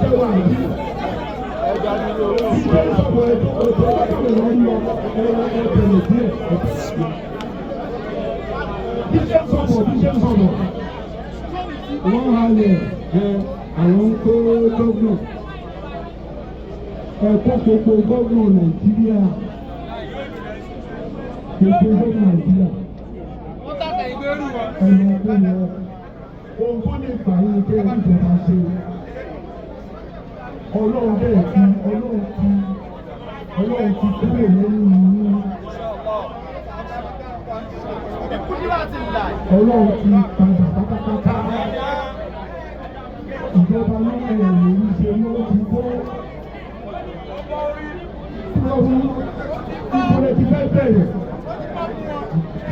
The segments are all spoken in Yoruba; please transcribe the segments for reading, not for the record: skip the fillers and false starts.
Ṣé wà ní? Bí ṣe ń sọ̀rọ̀ ẹ̀dùn ọ̀dọ́ ọ̀dọ́ ìlú ẹ̀rọ díẹ̀. Bí ṣe ń sọ̀rọ̀, bí ṣe ń sọ̀rọ̀. Wọ́n halẹ̀ ẹ àwọn ń kó gómìnà. Ẹ̀kọ́ gbogbo gómìnà Nàìjíríà. Gbogbo gómìnà Nàìjíríà. Ẹ̀yọ̀ ọ̀gbọ́n yẹn. Ohun tó lè gbà yín kẹ́ ẹ ìjọba ṣe. Ọlọ́run bẹ́ẹ̀ fi Ọlọ́run ti kúrò lẹ́yìn yín. Ọlọ́run ti padà pátápátá. Ìjọba náà ẹ̀ lórí ṣe ló ti kó. Lọ́wọ́ ìbọ̀lẹ̀ ti fẹ́ bẹ̀rẹ̀.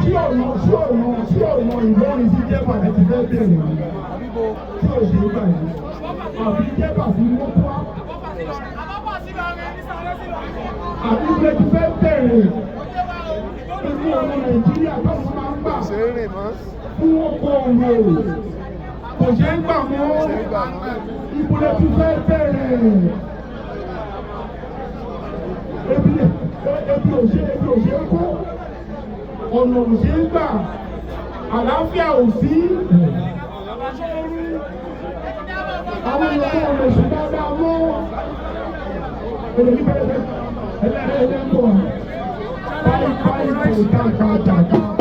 Sí ọ̀nà Ìlọrin sí Jẹ́bà ẹ ti fẹ́ bẹ̀rẹ̀ ni. Tí ò ṣe é gbà yìí. Àbí Jẹ́bà sí Mọ́kúá. Àbí ilé ti fẹ́ bẹ̀rẹ̀. Inú ọmọ Nàìjíríà táwọn máa ń gbà Ṣe é rìn mọ́. Fún ọkọ̀ òwò kò ṣe é gbà mọ́. Ṣe é gbà mọ́. Ìbúlẹ̀ ti fẹ́ bẹ̀rẹ̀. Ebi ò ṣe é kó, ọ̀nà ò ṣe é gbà, àlàáfíà ò sí. Àwọn èèyàn náà lè sùn dáadáa mọ́. Èdè ní bẹ̀rẹ̀ ẹlẹ́rìí ẹlẹ́ńbọ̀ báyìí báyìí kò dàgbà dàgbà.